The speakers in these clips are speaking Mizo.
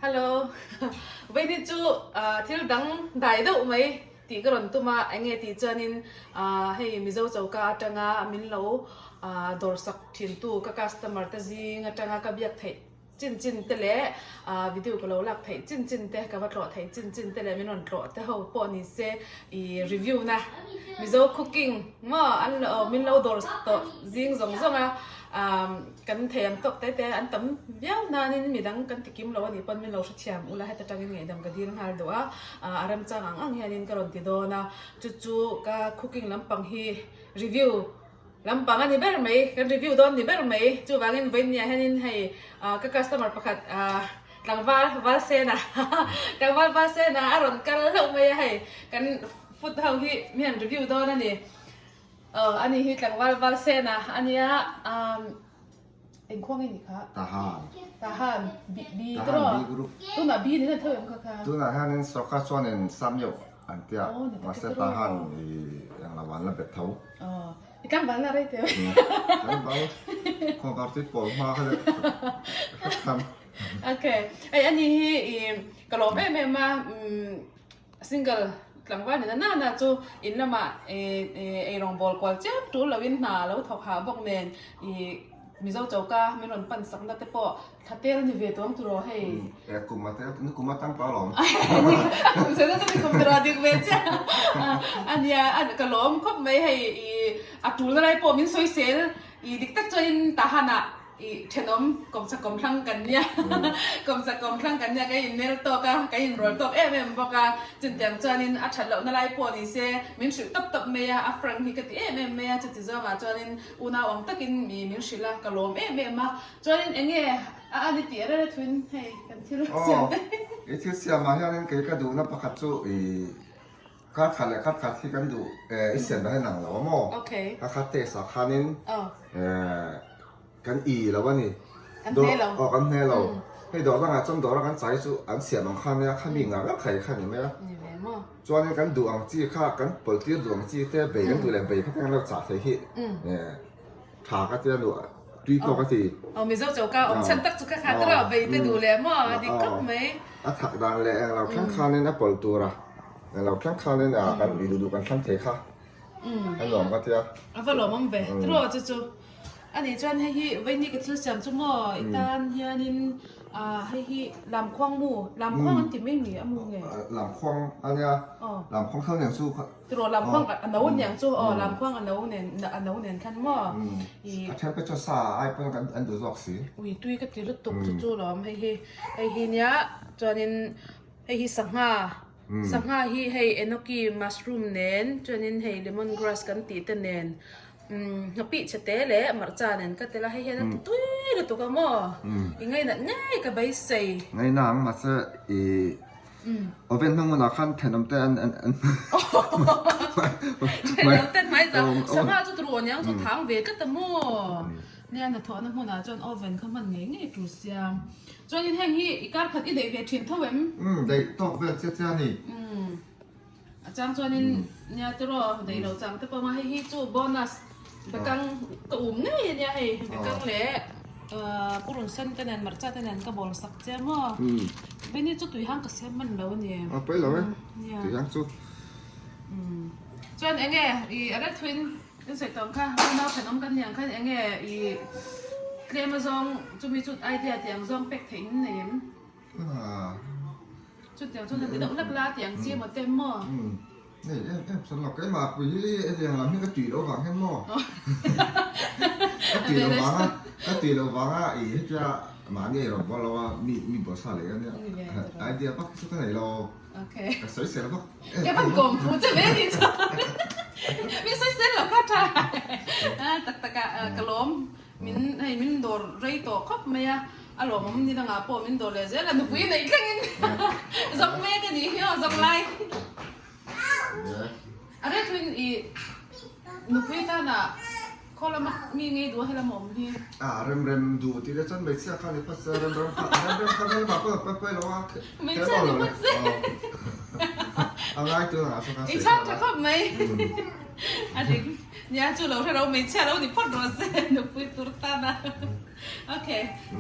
Hello Vaini chu thil dang dai deuh mai tih ka rawn tum a, enge tih chuanin hei Mizo choka atanga min lo dawr sak thintu ka customer te zing atanga ka biak theih chin chin te leh video ka lo lak theih chin chin te ka va tlawh theih chin chin te leh min rawn tlawh te ho pawh ni se ih review na Mizo cooking maw an lo min lo dawr tawh zing zawng zawng a kan thei ang tawk te te an tam viau nanin midang kan ti kim lo anih pawn min lo hrethiam ula heta tangin ngaihdam ka dil nghal duh a a remchang ang ang hianin ka rawn ti dawn a chu chu ka cooking lampang hi review Lampang a ni ber mai, kan review dawn ni ber mai. Chuvangin vawiinniah hianin hei ka customer pakhat tlangval Valsena tlangval Valsena a rawn kal hlauh mai a hei kan food ho hi mi han review dawn a ni. Aw ani hi tlangval Valsena a nia engkhuang nge ni kha? Tahan. Tahan B B tawh Tahan B group. Tunah B ni hian tho em kha kha? Tunah hianin sawrkar chuanin Samyeuh An tia, mahse Tahan i englo an la bet tho. Aw, i tlangval na rei teh. Tlangval, khuangkar tui pawl hma kha deuh hrep khan. Okay, hei ani hi i ka lawm em em a, single tlangval ni na na na chu in lamah i eirawng bawl kual chiam tul loin hna a lo thawk hah bawk nen i Mizo choka min rawn pan sakna te pawh Thla tel ni ve tawng tur aw hei. E kum a tel ni kum atang tawh alawm. Kum sena chu ni kum tur a dik ve chiah a nia ka lawm khawp mai hei i a tul na lai pawh min sawi sel i dik tak chuan in Tahan ah i thenawm kawmchhak kawmthlang kan nia kawmchhak kawmthlang kan nia ka in nel tawk a ka in rawl tawk em em bawk a chutiang chuan in a that loh na lai pawh ni se min hrilh tawp tawp mai a a frank hi ka ti em em mai a chuti zawng ah chuan in unau ang tak in mi min hrilh a ka lawm em em a. Chuanin eng nge a ani tih rere thuin hei kan thil siam te. Aw, i thil siamah hianin kei ka duhna pakhat chu i kar khat leh kar khat hi kan duh i siam dah hian ang lo a maw? Ka khat test ah khanin kan i lo a ni. Kan hne lo. Aw kan hne lo. Hei dawr dangah chuan dawra kan chai chu an siam ang kha nia khami ngah ngah kha i kha ni mai a. Ni ve maw? Chuanin kan duh ang chi kha kan pawlh tir duh ang chi te bei kan duh leh bei kha te kan lo chah thei hi. Tha ka tia luah tui pawh ka ti. Aw Mizo choka awm chhan tak chu ka khat rawh bei te duh leh maw a dik khawp mai. A thak dan leh englo thleng khanin a pawlh tur a, englo thleng khanin a kan ui duh duh kan thlang thei kha a nuam ka tia. A va lawmawm ve tiraw chu chu. Anih chuan hei hi Vaini ka thil siam chu maw i tan hianin hei hi lamkhuang mu, lamkhuang an ti mai mi a mu nge? Lamkhuang a nia, lamkhuang thal nen chu Tiraw lamkhuang a no aniang chu aw lamkhuang a no nen a no nen khan maw i A then te chu sa ai pawn kan an duh zawk si. Ui tui ka ti lutuk chu chu lawm hei hi hei hi nia chuanin hei hi sangha sangha hi hei enoki mushroom nen chuanin hei lemon grass kan tih te nen umm nghapih chhe te leh marcha nen ka tel a hei hian a ti tui lutuk a maw i ngainat ngei ka beisei. Ngaina ang mahse i Oven hmang hunah khan thenawm te an an an Thenawm te hmai zau sangha chu turu aniang chu thang ve tlat a maw nia hnathawhna hmunah chuan oven kha hman ngei ngei tur sia chuanin heng hi i kar khat i daih ve thin tho em? Umm daih tawk vel chiah chiah a ni. Umm a chang chuanin nia tiraw daih loh chang te pawh a hei hi chu bonus Bekang ka um ngei ania hei bekang leh purun sen te nen marcha te nen ka bawl sak che maw Veni chu tui hang ka siam hman lo ani A pawi lo e tui hang chu Chuan enge i a ret thuin in sawi tawng kha unau thenawm kan niang khan enge i tlem azawng chumi chu idea tiang zawng pek theih in nei em? Chutiang chuan han ti deuh hlek la tiang chi emaw te maw? Nei em em chuan lo keimah pui hi hetiang lam hi ka tui loh vang hian maw? Ka tui loh vang a ka tui loh vang a i hetia mahni ei rawn bawl lo a mi mi bawlsa leh ania idea vak hi chu ka nei lo ka sawi sel vak Ka van kawm fu che ve ni chuan mi sawi sel lo kha tha tak tak a ka lawm Min hei min dawr rei tawh khawp mai a, a lawmawm ni dangah pawh min dawr leh zel a, nupui neih thlengin zawk mek a nih hi aw zawk lai. A reh thuin i nupui tana khaw lama mi ngei duh a helam a awm hi. A rem rem duh tih te chuan hmeichhia kha ni phawt se rem rem kha rem rem kha hmel mah pawh a pawi pawi lo a. Hmeichhia ni phawt se. A ngai tun ang ah chuan ka I chhang tha khawp mai. A dik. Nia chu lo hre ro hmeichhia lo ni phawt rawh se nupui tur tan a. Ok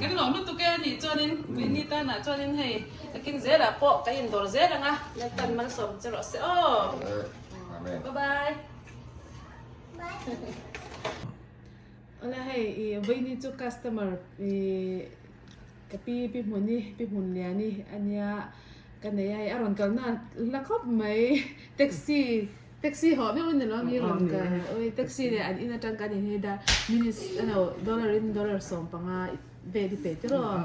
kan lawm lutuk e anih chuanin Winnie tanah chuanin hei takin zelah pawh kan indawr zel ang a Lalpan malsawm che rawh se aw. Bye bye. Awle hei i Winnie chu customer i ka pi pi hmuni pi hmun liani ania ka nei a hei a rawn kalna la khawp mai taxi Taxi hawh meuh in alo mi rawn kal ui taxi leh an in atang kan inhei da minutes ano dollar in dollar 15 vel hi pe tiraw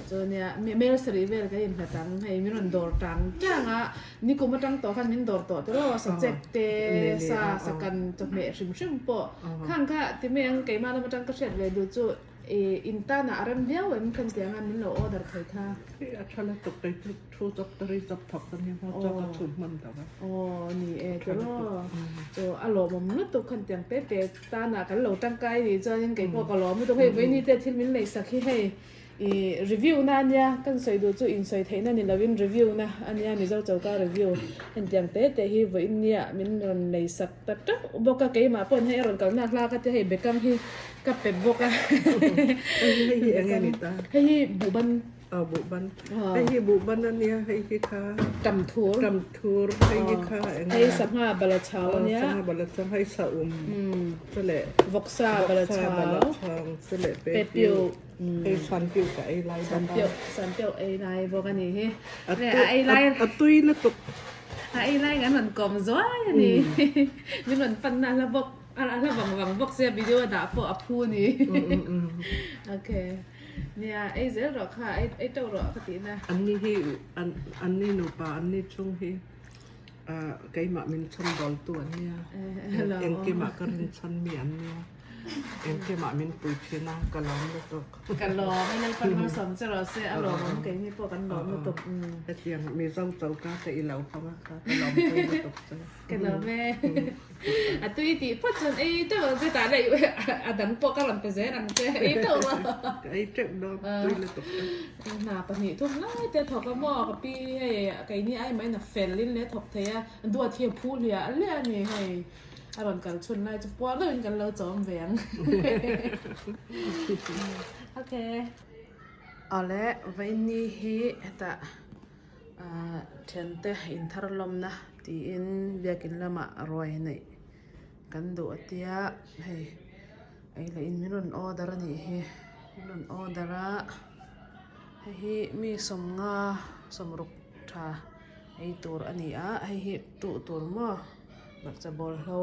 chuan nia mel sarih vel kan inhlat ang hei min rawn dawr tang tang a nikum atang tawh khan min dawr tawh tiraw sachek te sa sakan chawhmeh hrim hrim pawh khang kha ti mai ang keimah lam atang ka hriat ve duh chu Ih in tanah a rem viau em khan tiang a min lo order thei kha. Hei a tha lutuk kei chu thu chawp ta ri chawp thawk ka nia maw chawp a chhun hman lo a. Aw ni e tiraw chu a lawmawm lutuk khan tiang te te tanah kan lo tangkai nih chuanin kei pawh ka lawm lutuk hei vawiini te thil min neih sak hi hei ih review na ania kan sawi duh chu insawi theihna ni lovin review na ania Mizo choka review heng tiang te te hi vawiin nia min rawn nei sak ta teuh bawk a keimah pawhin hei a rawn kalna hla kha te hei bekang hi Ka pe bawk a. Hei hi eng nge ni ta? Hei hi buhban. Aw buhban. Hei hi buhban a nia, hei hi kha. Tamthur. Tamthur, hei hi kha eng nge? Hei sangha bala chau a nia. Sangha bala chau, hei saum. Chule. Vawksa bala chau. Vawksa bala chau, chule pe piu. Hei san piu ka ei lai bawk a. San piu, san piu ei lai bawk a ni hi. A ei lai. A tui lutuk. A ei lai kan rawn kawm zuai a ni. Min rawn pan na hla bawk. A hla vang vang bawk sia video a dah pawh a phu ni. Ok. Nia ei zel rawh kha ei ei teuh rawh ka tih na. An ni hi an an ni nupa an ni chung hi ah keimah min chhan dawl tu an nia. Engkimah ka rin chhan mi an nia. Engkimah min pui thin a ka lawm lutuk. Ka lawm e Lalpan malsawm che rawh se a lawmawm keini pawh kan lawm lutuk. Hetiang Mizo choka te i lo hawng a kha ka lawm pui lutuk che. Ka lawm e. A tui tih phawt chuan ei teuh ang che tah leh a dang pawh ka rawn pe zel ang che ei teuh rawh. Ka ei teuh dawn tui lutuk te. Hna pahnih thum lai te a thawk a maw ka pi hei keini ai mahin a fel in leh a thawk thei a duat hi a phu hliah hliah a ni hei a rawn kal chhun lai chu puar deuhin kan lo chawm ve ang. Okay. Awle vawiin hi hetah. Ahh thiante inthar lawmna tiin biakin lamah ruai neih kan duh a tia hei ei leh in min rawn order a nih hi min rawn order a hei hi mi sawmnga sawmruk tha ei tur a ni a hei hi tuh tur maw hmarcha bawlhlo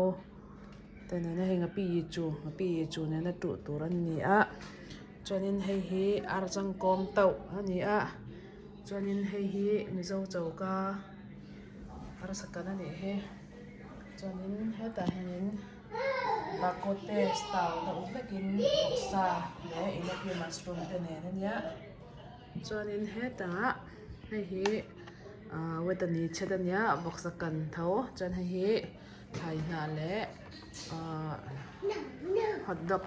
te nena hei nghapih chu nghapih chu nena tuh tur an ni a chuanin hei hi archangkawm tauh a ni a. Chuanin hei hi Mizo choka arsa kan a nih hi chuanin hetah hianin Bakote style deuh hlekin vawksa leh enoki mushroom te nen a nia chuanin hetah hei hi ah wetani chhet a nia vawksa kan tho chuan hei hi thlai hnah leh ah hotdog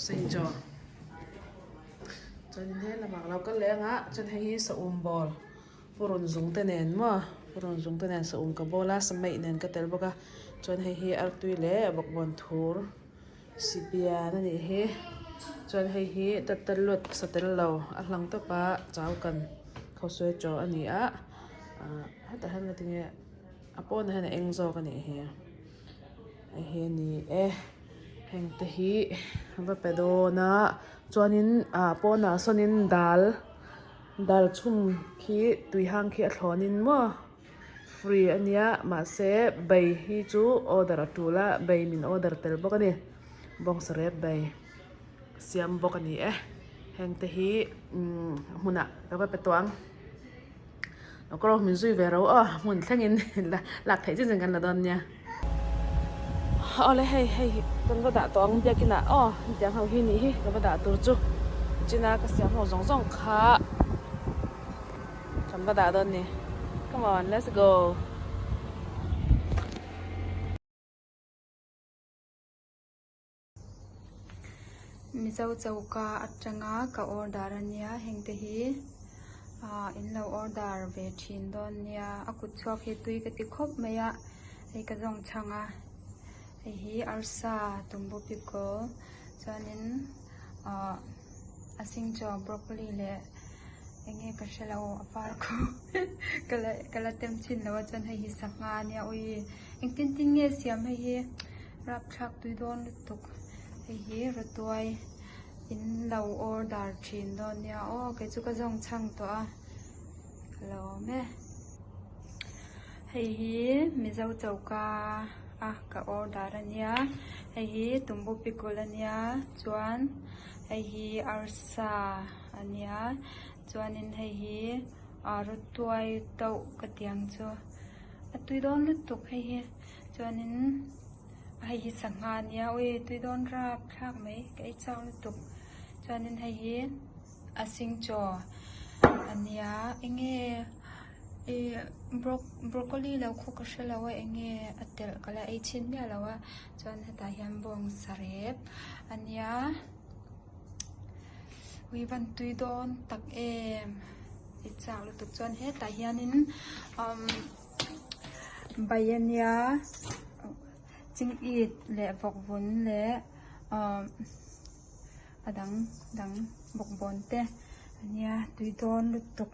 senchaw. Chuanin he lamah ka lo kal leh anga chuan hei hi saum bawl purun zung te nen maw purun zung te nen saum ka bawl a sahmeh nen ka tel bawk a chuan hei hi artui leh bawkbawn thur sipian a nih hi chuan hei hi tatal lut sa tel lo a hlang tawp a chau kan khawsuai chaw a ni a ah hetah hian ngatinge a pawnah hian a eng zawk a nih hi. Hei hi a ni e heng te hi va pe dawn a chuanin ah pawnah sawnin dal dal chhum khi tui hang khi a thlawnin maw free a nia mahse bai hi chu order a tul a bai min order tel bawk a ni bawngsa rep bai siam bawk a ni e heng te hi umm hmunah ka va pe tawh ang. Ka rawh min zui ve ro aw hmun thlengin lak theih chin chin kan la dawn nia. Awle hei hei kan va dah tawh ang biakin ah aw hetiang ho hi nih hi ka va dah tur chu china ka siam ho zawng zawng kha kan va dah dawn ni come on let's go. Mizo choka atanga ka order ania heng te hi ah in lo order ve thin dawn nia a kut chhuak hi tui ka ti khawp mai a hei ka zawng chhang a. Hei hi arsa tumbu pickle chuanin ahh a singchaw broccoli leh eng nge ka hre lo a par khu ka la ka la tem chhin lo a chuan hei hi sangha ania ui engtin tin nge siam hei hi rapthlak tui dawn lutuk hei hi rawtuai in lo order thin dawn nia aw kei chu ka zawng chhang tawh a ka lo awm e. Hei hi Mizo choka a ka order ania hei hi tumbu pickle ania chuan hei hi arsa ania chuanin hei hi ah rawtuai tauh ka ti ang chu a tui dawn lutuk hei hi chuanin hei hi sangha ania awi tui dawn rapthlak mai ka ei chak lutuk chuanin hei hi. A singchaw ania enge ih broccoli lo khu ka hrelo a enge a telh ka la ei chhin miah lo a chuan hetah hian bawng sarep ania ui van tui dawn tak em i chak lutuk chuan hetah hianin umm bai ania chingit leh vawkvun leh umm. A dang dang bawkbawn te ania tui dawn lutuk.